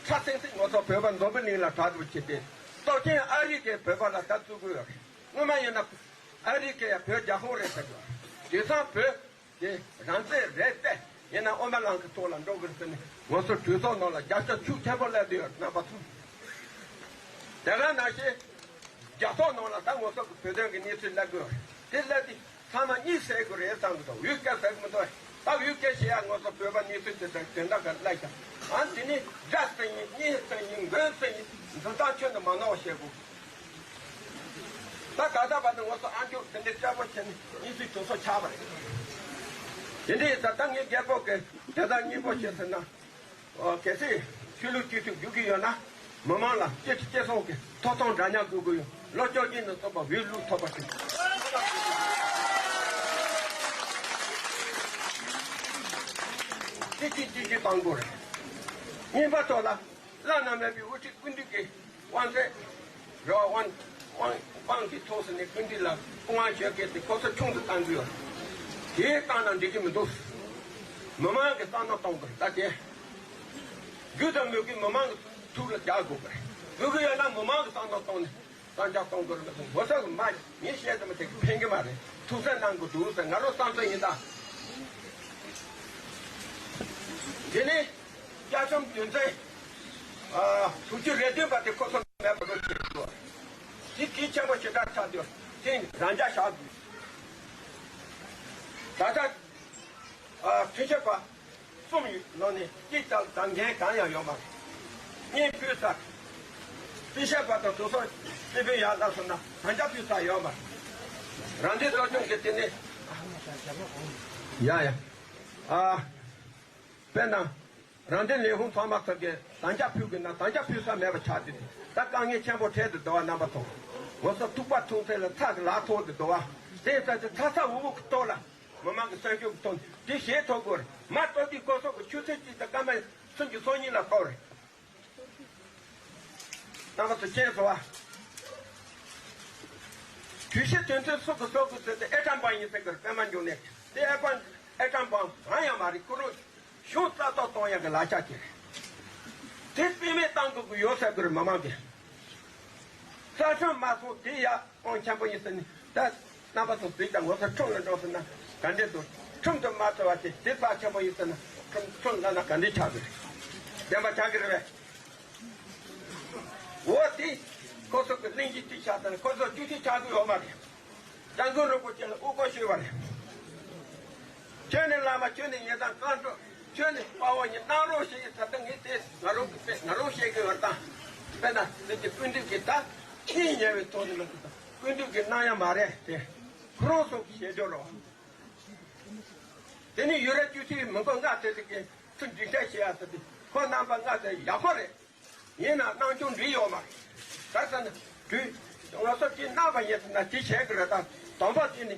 ཁྲ་སིང་སིང་ངོ་ཚ་བོད་པ་འཛམ་བུ་གླིང་ལ་གྲགས་འགྲོ་བྱས་ཏེ། སྟོབས་ཆེན་ཨ་རི་ཀས་བོད་པ་ལ་ད་བཙུགས་དགོས་ཡོད་རེད། སྔོན་མ་ཡིན་ན་ཨ་རི་ཀས་ཡང་བོད་རྒྱ་ཁོངས་རེད་ཟེར་གི་ཡོད་རེད། དེང་སང་བོད་དེ་རང་བཙན་རེད་དེ་ཡིན་ན་ཨོ་མ་ལང་གི་ཐོག་ལ་འགྲོ་དགོས་ཟེར་ནས་ངོ་སོ་གྲོས་ཚོགས་ནང་ལ་རྒྱབ་སྐྱོར་ཤུགས་ཆེན་པོ་སླེབས་བསྡད་ཡོད་རེད། རྣམ་པ་ཚོ། དེ་ག་ནང་བཞིན་རྒྱལ་ཚོགས་ནང་ལ་ད་ངོ་སོ་གི་བོད་དོན་གྱི་གནས་ཚུལ་སླེབས་དགོས་རེད། དེ་སླེབས་དུས་ཚང་མ་གཉིད་སད་དགོས་རེད་བསམ་གི་འདུག་འུད་སྐད་ཟ་གི་མི་འདུག་ད་འུད་སྐད་བཤད་ཡ་ངོ་སོ་བོད་པ་གནས་ཚུལ་དེ་དང་དོན་དག་ག་སླེབས་ཀྱང་ཨ་འདི་ནི་དགྲ་ཟེར་ཡིན། གཉེན་ཟེར་ཡིན། མགོན་ཟེར་ཡིན། འཛིན་སྟངས་ཁྱོན་ནས་མ་ནོར་བ་བཤད་དགོས། ད་ད་ལྟ་བར་དུ་ངོ་སོ་ཨ་མཆོག་དེ་འདྲའི་སྐྱོ་པོ་བྱས་ནས་གནས་ཚུལ་དེ་ཚོ་ཆགས་པ་རེད། དེ་འདྲའི་ད་ལྟ་ངའི་རྒད་པོ་གིས་དེ་དག་སྙིང་པོ་བྱས་ཟེར་ན། ཨོ་གལ་སྲིད་ཆོས་ལུགས་སྤྱི་འཐུས་རྒྱུག་གི་ཡོད་ན་མི་མང་ལ་སྤྱི་འཐུས་སྤྱི་ཚོགས་ཀྱི་ཐོབ་ཐང་འདྲ་མཉམ་དགོས་ཀྱི་ཡོད། ལོ་བཅོ་བརྒྱད་ནས་བཙུགས་པ་འོས་བླུགས་ཐོབ་པ་ཞིག་སྤྱི་འཐུས་སྤྱི་འཐུས་དང་པོ་རེད། གཉིས་པ་ཐོག་ལ། བླ་ན་མེད་པའི་དབུ་ཁྲིད་སྐུ་མདུན་གྱི་དབང་ཚད་རེ་བ་དབང་དབང་དབང་གི་ཐོག་སུ་ནས་སྐུ་མདུན་ལ་སྐུ་དབང་ཞུ་མཁན་དེ་ཁོ་ཚོ་ཆུང་དུ་གཏང་གི་ཡོད། དེ་བཏང་ན་འགྲིག་གི་མི་འདུག་མི་མང་གི་བསམ་བློ་གཏོང་དགོས། ད་དེ་རྒྱུ་དང་མུ་གེ་མི་མང་གི་ཐུགས་ལ་རྒྱག་དགོས་པ་རེད། མུ་གེ་ཡོད་ན་མི་མང་གི་བསམ་བློ་གཏོང་ནས་བསམ་འཆར་གཏོང་དགོས་རེད། མི་ཚོ་ངོ་ཚ་གི་མ་ངས་བཤད་ཙམ་དེ་གི་ཕན་གི་མ་རེད། ཐུགས་སེམས་གནང་དགོས་འདུག་ཟེར་ང་རང་བསམ་ཚུལ་ཡིན་ད། དེ་ནས། བཅའ་ཁྲིམས་དོན་ཚན། ཨ། དྲུག་ཅུ་རེ་བདུན་པ་དེ་ཁོ་ཚོ་མེད་པ་རུ་བྱེད་དགོས། དེ་གལ་ཆེན་པོ་ཞེ་དྲག་ཆགས་དུས་དེ་རང་འཇགས་བཞག་དགོས། ད་ལྟ། ཨ། ཁྲིམས་ཞིབ་པ་གསུམ་ཡོད་ནང་ནས་གཅིག་ལྟར་འདང་མཁན་གང་ཡང་ཡོད་མ་རེད། གཉིས་ཕུལ་ས། རྩིས་ཞིབ་པ་དང་དྲུང་འཚོ་རྩིས་དཔོན་ཡར་ལ་སོང་ན་ད་ཆ་ཕུལ་ས་ཡོད་མ་རེད། རང་བདེན་སློབ་སྦྱོང་གི་དེ་ནས། ཡ་ཡ། ཨ། དཔེར་ན། རང་བདེན་ལས་ཁུངས་ཚང་མ་ཚང་གི་ད་ཆ་ཕུལ་དགོས་ན་ད་ཆ་ཕུལ་ས་མེད་པ་ཆགས་དུས་ད་དཀའ་ངལ་ཆེན་པོ་འཕྲད་དུ་འདུག་བ། རྣམ་པ་ཚོ། ངོ་སོ་ཐུག་པ་འཐུང་ཚད་ལ་ཚྭ་གི་ལག་ཐོག་ཏུ་འདུག་བ། དེ་ཡིན་ཙང་དེ་ཚ་ཚ་འུར་འུར་གི་ཐོག་ལ་མི་མང་གི་སེམས་ཤུགས་ཀྱི་ཐོག་ནས་དེ་ཞེད་ཐོག་དགོས་རེད། མ་གཏོགས་དེ་ལྐོག་ཟ་གི་ཆུ་ཚོད་གཅིག་དང་སྐར་མ་སུམ་ཅུ་སོ་གཉིས་ལ་གཏོར་རེད། རྣམ་པ་ཚོ་མཁྱེན་སོང་བ། གྲོས་གཞི་དོན་ཚན་སོ་དགུ་སོ་དགུ་ཟེར་ཏེ་ཨེ་ཀྲམ་པ་ཡིན་ཟེར་གི་རེད། པད་མ་འབྱུང་གནས་དེ་ཨེ་ཀྲམ་ཨེ་ཀྲམ་པ་གང་ཡང་མ་རེད། ཁོ་རང་གཞུང་རྩ་གཏོར་གཏོང་ཡག་གི་ལག་ཆ་ཅིག་རེད། དེ་རྩིས་མེད་བཏང་དགོས་ཀྱི་ཡོད་ཟེར་གི་རེད། མི་མང་གིས་རྩ་ཁྲིམས་མ་སོང་དེ་ཡག་གོང་ཆེན་པོ་ཡིན་ཟེར་ནས། ད་རྣམ་པ་ཚོ་གཟིགས་དང་། ངོ་ཚ་ཁྲིམས་ལ་འགྲོ་ཟེར་ན་ག་འདྲས་འདུག་ཁྲིམས་དུ་མ་ཚུད་པ་དེ་དེ་རྩ་ཆེན་པོ་ཡིན་ཟེར་ན། ཁྲིམས་ཁྲིམས་ལ་ན་ག་འདྲས་ཆགས་གི་རེད། བདེན་པ་ཆགས་གི་རེད་པས། འོ་དེ་ཁོ་ཚོ་གི་གླེང་གཞི་གཅིག་ཆགས་ཟེར་ན་ཁོ་ཚོ་བཅུ་གཅིག་ཆགས་དགོས་ཡོད་མ་རེད། སྐྱབས་མགོན་རིན་པོ་ཆེ་ལ་དབུ་སྐོར་ཞུས་པ་རེད། ཁྱོད་ནི་བླ་མ། ཁྱོད་ནི་ཉེ་དང་བཀའ་འགྲོ། ཁྱོད་ནི་དཔའ་བོ་ཉིད་གནང་རོགས་ཞེས་ད་ལྟ་ངས་དེ་ང་རང་གི་དཔེ་ང་རང་བཤད་གི་ཡོད་དང་། དཔེར་ན་ནི་དེ་སྐུ་མདུན་གྱི་ད་ཁྱི་ཉལ་བའི་ཐོག་ནས་མ་གཏོགས་སྐུ་མདུན་གྱི་གནང་ཡ་མ་རེད་དེ། ཁོ་རང་ཚོ་གི་བཤད་རྒྱུ་རོ། དེ་ནི་ཡུ་རོབ་སྤྱི་འཐུས་མི་འགོ་ལྔ་དེ་དེ་གི་ཚུར་འགྲིག་གྲལ་བྱེད་ཡ་ཟེར་ཏེ་ཁོ་རྣམ་པ་ལྔ་དེ་ཡག་པོ་རེད། ཡིན་ན་གནང་སྐྱོང་འགྲིག་ཡོད་མ་རེད། ག་ཟེར་ན་དུས་ང་ཚོ་དེ་གནང་བ་ཡིན་ཟེར་ན་དེ་བྱེད་ཀྱི་རེད། ད་དམ་པ་དེ་ནི་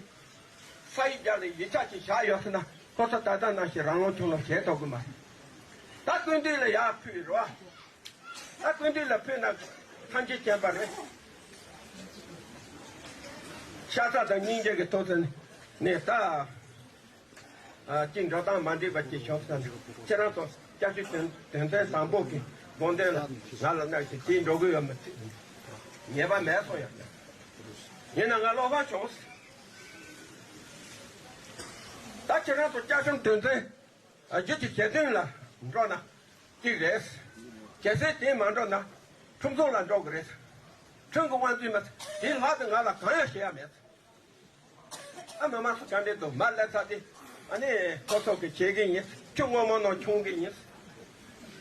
ས་ཡི་རྒྱ་ལ་ཡིག་ཆ་ཅིག་བཞག་ཡོད་ཟེར་ན་ཁོ་ཚོ་ད་ལྟ་ནང་བཞིན་རང་ལོ་ཆུང་ལོ་བྱེད་ཐུབ་ཀྱི་མ་རེད། ད་སྐུ་མདུན་ལ་ཡར་ཕུལ་རོགས། ད་སྐུ་མདུན་ལ་ཕུལ་ན་ཐམས་ཅད་མཁྱེན་པ་རེད། ཤ་ཚ་དང་སྙིང་རྗེ་གི་ཐོག་ཚད་ནས་ད། ཨ་གཅིག་འགྲོ་སྟངས་མ་འགྲིག་པ་གཅིག་བྱུང་ས་འདུག་ཁྱེད་རང་ཚོ་བསྐྱར་ཞུ་དོན་དོན་ཚན་དང་པོ་གི་དགོངས་དོན་ལ་ང་ལ་གནང་ཞིག་དེའི་འགྲོ་གི་ཡོད་མ་རེད། ངེས་པ་མེད་སོང་ཡང་། ཡིན་ན་ང་བློ་ཕམ་བྱུང་། ད་ཁྱེད་རང་ཚོ་བསྐྱར་ཞུ་དོན་ཚན་ཨ་བརྒྱད་ཀྱི་ཞེ་བདུན་ལ་འགྲོ་ན་གཅིག་རེད། གལ་སྲིད་དེ་མ་འགྲོ་ན་ཁྲིམས་ཚོགས་ལ་འགྲོ་དགོས་རེད། ཁྲིམས་ཀྱི་དབང་འཛིན་མ་དེ་ལྷག་ཏུ་ང་ལ་གང་ཡང་བཤད་ཡ་མེད། ཨ་མི་མང་ཚོ་ག་འདྲས་འདུག་མར་སླེབས་ཚར་ཏེ། ཨ་ནི་ཁོ་ཚོ་གི་བྱེད་ཀྱི་ཡིན། ཁྱོད་སྔོན་མ་ནང་ཆུང་གི་ཡིན།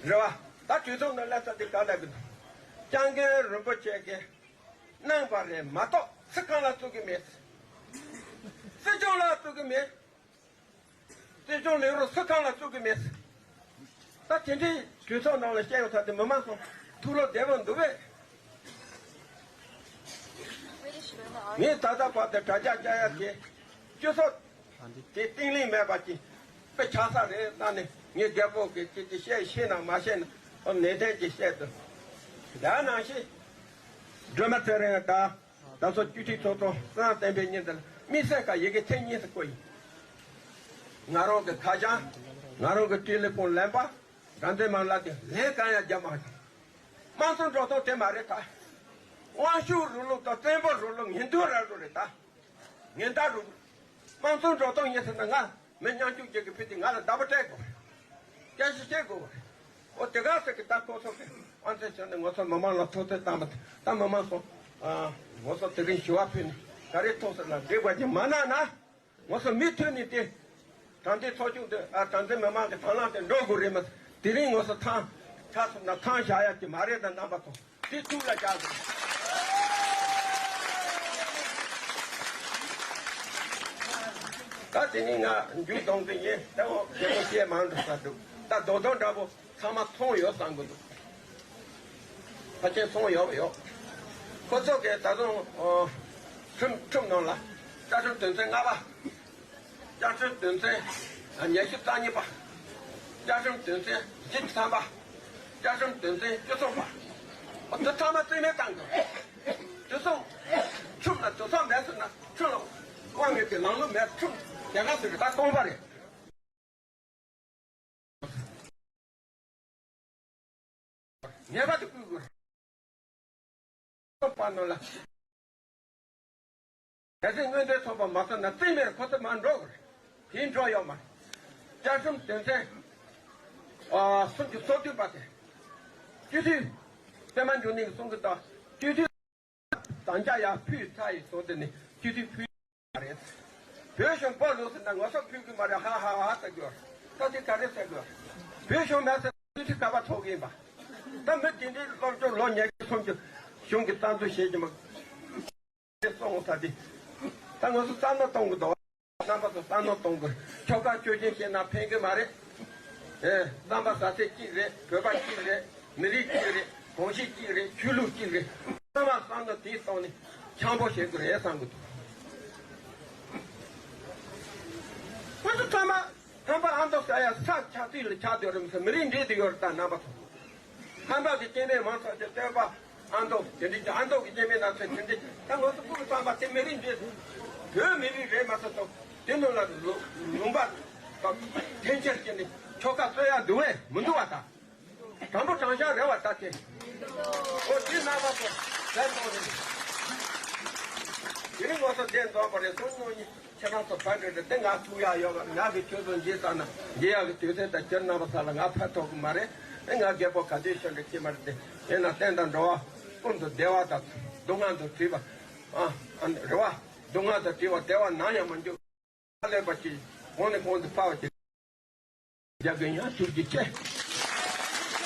རེད་བ། ད་གྲོས་ཚོགས་ནང་སླེབས་ཚར་ཏེ་ག་ལབ་གི་འདུག་སྐྱབས་མགོན་རིན་པོ་ཆེ་གིས་གནང་བ་རེད་མ་གཏོགས་སུ་གང་ལ་བཙུགས་ཀྱི་མེད། སྲིད་སྐྱོང་ལ་བཙུགས་ཀྱི་མེད། སྲིད་སྐྱོང་ལས་རོགས་སུ་གང་ལ་བཙུགས་ཀྱི་མེད། ད་དེ་འདྲའི་གྲོས་ཚོགས་ནང་ལ་བཤད་ཡོང་ཚར་ཏེ་མི་མང་ཚོ་ཐུགས་བློ་བདེ་པོ་འདུག་པས། ངས་ད་ལྟ་བར་དུ་དྲ་རྒྱ་བཅར་ཡ་དེ་སྤྱི་ཚོགས་དེ་བརྟན་ལྷིང་མེད་པ་ཅིག་དཔེ་ཆགས་ས་རེད་བསམ་ནས། ངས་རྒད་པོ་གི་ཅིག་ཅིག་བཤད་ཤེས་ན་མ་ཤེས་ན་ཨོ་ནན་ཏན་ཅིག་བཤད་དུ། ད་ནང་བཞིན་སྒྲོལ་མ་ཚེ་རིང་དང་ད་ཚོ་སྤྱི་འཐུས་ཚོགས་གཙོ་བསམ་གཏན་པའི་མྱི་འདི་ལ་དམིགས་བསལ་ཁ་ཡི་གེ་ཐེངས་གཉིས་སུ་བཀོད་ཡིན། ང་རང་གི་ཁ་བྱང་། ང་རང་གི་ཊེ་ལེ་ཕོན་ལེན་པ། དྲ་འཛིན་མ་ལག་དེ་ལན་གང་ཡང་རྒྱབ་མ་བྱུང་། དམངས་གཙོ་འགྲོ་སྟངས་དེ་མ་རེད་ད། དབང་ཤུགས་རིང་ལུགས་དང་བཙན་པོ་རིང་ལུགས་ངན་དོན་ར་རུ་རེད་ད། ངན་བདག་རུ། དམངས་གཙོ་འགྲོ་སྟངས་ཡིན་ཟེར་ན་ང་མི་ཉམ་ཆུང་ཅིག་གི་ཕུད་དེ་ང་ལ་བདག་པོ་སྤྲད་དགོས་རེད། སྐྱ་ཞིག་བྱེད་དགོས་རེད། འོ་དེ་ག་ཟེར་གི་ད་ཁོ་ཚོ་གི་དབང་ཚད་བྱས་ནས་ངོ་ཚ་མི་མང་ལ་ཐོག་ཐད་བཏང་བ་དེ་ད་མི་མང་སོང་། ཨ་ངོ་ཚ་དེ་རིང་ཞུ་བ་ཕུལ་ནས་ག་རེ་ཐོག་ཟེར་ལ་འགྲིག་པ་ཅིག་མ་གནང་ན། ངོ་ཚ་མུ་མཐུད་ནས་དེ་དྲང་བདེན་ཚོགས་ཆུང་དེ་ཨ་དྲང་བདེན་མི་མང་གི་དང་བླངས་དེ་འགྲོ་དགོས་རེད་མ། དེ་རིང་ངོ་ཚ་ཐང་ཆགས་སོང་ན་ཐང་བཞག་ཡ་གི་མ་རེད་ད་རྣམ་པ་ཚོ། དེ་ཐུགས་ལ་བཞག་དགོས། ད་དེ་ནི་ང་མཇུག་གཏོང་གི་ཡིན། ད་འོ་རྒྱལ་པོ་བཤད་མང་དུ་ས་འདུག་ད་རྡོག་རྡོག་འདྲ་པོ་ཚང་མ་མཐོང་ཡོད་བསམ་གི་འདུག་ཕལ་ཆེར་མཐོང་ཡོད་པ་ཡོད། ཁོ་ཚོ་གིས་ད་དུང་ཨོ་ཁྲིམས་ཁྲིམས་ནང་ལ་བཅའ་ཁྲིམས་དོན་ཚན་ལྔ་པ། བཅའ་ཁྲིམས་དོན་ཚན་ཉི་ཤུ་རྩ་གཉིས་པ། བཅའ་ཁྲིམས་དོན་ཚན་བཞི་བཅུ་ཐམ་པ། བཅའ་ཁྲིམས་དོན་ཚན་བཅུ་གསུམ་པ། འོ་དེ་ཚང་མ་རྩིས་མེད་བཏང་དགོས། དེ་ཚོ་ཁྲིམས་ལ་དེ་ཚོ་མེད་ཟེར་ན་ཁྲིམས་ལ་དབང་མེད་པའི་ལམ་ལུགས་མེད། ཁྲིམས་དེ་ག་ཟེར་གི་ད་སྟོང་པ་རེད། ངེས་པར་དུ་བསྐུལ་དགོས། པ་ནོ་ལ། གལ་སྲིད་མངོན་འདོད་ཐོབ་པ་མ་ཐོབ་ན་རྩིས་མེད་ཁོ་ཚོ་མར་འགྲོ་དགོས། དེ་འགྲོ་ཡོད་མ་རེད། བཅའ་ཁྲིམས་དོན་ཚན་ཨ་སུམ་ཅུ་སོ་བདུན་པ་དེ། སྤྱི་འཐུས་པད་མ་འབྱུང་གནས་ཀྱིས་གསུང་གི་འདུག་སྤྱི་འཐུས་དམ་བཅའ་ཡར་ཕུལ་ཚར་ཡིན་སོང་དེ་ནི་སྤྱི་འཐུས་ཕུལ། མ་རེད། བོད་གཞུང་སྤོ་ལོ་ཟེར་ན་ངོ་སོ་ཕུལ་གི་མ་རེད། ཧ་ཧ་ཧ་ཟེར་གི་ཡོད། ད་དེ་ག་རེ་ཟེར་གི་ཡོད། བོད་གཞུང་མེད་ཟེར་དུས་ཚོད་ག་པར་ཐོག་གི་ཡིན་པ། ད་མི་དེ་འདྲའི་སློབ་སྦྱོང་ལོ་ཉི་ཤུ་སུམ་ཅུ་གཞུང་གི་རྩ་འཛུགས་བྱེད་ཀྱི་མ་སོང་ས་དེ། ད་ང་ཚོ་བསམ་བློ་གཏོང་གི་འདུག་རྣམ་པ་ཚོ་བསམ་བློ་གཏོང་དགོས། ཆོལ་ཁ་ཆོས་ཅན་བཤད་ན་ཕན་གི་མ་རེད། ཨེ་རྣམ་པ་ཟ་ཚད་གཅིག་རེད། བོད་པ་གཅིག་རེད། མི་རིགས་གཅིག་རེད། གོམས་གཤིས་གཅིག་རེད། ཆོས་ལུགས་གཅིག་རེད། ཚང་མ་བསམ་བློ་དེའི་ཐོག་ནས་འཆམ་པོ་བྱེད་དགོས་རེད་བསམ་གི་འདུག་ཁོ་ཚོ་ཚང་མ་ཧམ་པ་ཨ་མདོ་ཟེར་ཡ་ས་ཆགས་དུས་ལ་ཆགས་སྡོད་རེད་མ་ཟད་མི་རིགས་འདྲེས་བསྡད་ཡོད་རེད། ད་རྣམ་པ་ཚོ་ཧམ་པ་གི་སྐྱེ་དམན་མང་ཚོགས་ཀྱི་བསྟོད་པ་ཨ་མདོ་དེ་འདྲའི་ཨ་མདོ་གི་སྐྱེ་དམན་སྣ་ཚོགས་དེ་འདྲའི་ ད་ང་ཚོ་ཀུན་བསམ་པ་དེ་མི་རིགས་འདི་བོད་མི་རིགས་རེད་མ་གཏོགས་དེ་ནང་ལ་ལུང་པ་དང་འཐེན་འཁྱེར་བྱས་ནས་ཆོལ་ཁ་རྩོད་ཡ་འདུག་བས་མི་འདུག་བ་ད། དྲང་པོ་དྲང་བཞག་རེད་བ་ད་དེ། ཨོ་དེ་ནང་པ་ཚོ་བསྡད་སོང་རེད། དེ་རིང་ང་ཚོ་བསྡད་འདུག་པ་རེད་སོང་ཉོ་ཉི་ཁྱེད་རང་ཚོ་བར་འདྲ་འདྲ་དེ་ང་ཐུག་ཡ་ཡོད་པ་ང་གི་ཁྱོད་ཚོ་འཇིགས་ས་ན་འཇིགས་ཡ་གི་དུས་ཚོད་དང་ཁྱེད་རྣམ་པ་ས་ལ་ང་ཕར་ཐོག་གི་མ་རེད། ཨེ་ང་རྒད་པོ་ག་དུས་ཤོད་འདྲ་ཁྱེད་མ་རེད་དེ་དེ་ན་བསྟན་དང་འགྲོ་བ་ཀུན་ཏུ་བདེ་བ་དང་སྡུག་བསྔལ་དུ་བྲིས་པ་ཨ་ཨ་རེ་བ་སྡུག་བསྔལ་དུ་བྲིས་པ་བདེ་བ་ནམ་ཡང་མ་འགྱུར། ལེགས་པ་ཅིག་གོང་ནས་གོང་དུ་འཕར་བ་ཅིག་རྒྱ་རྒན་ཡང་ཐུགས་རྗེ་ཆེ།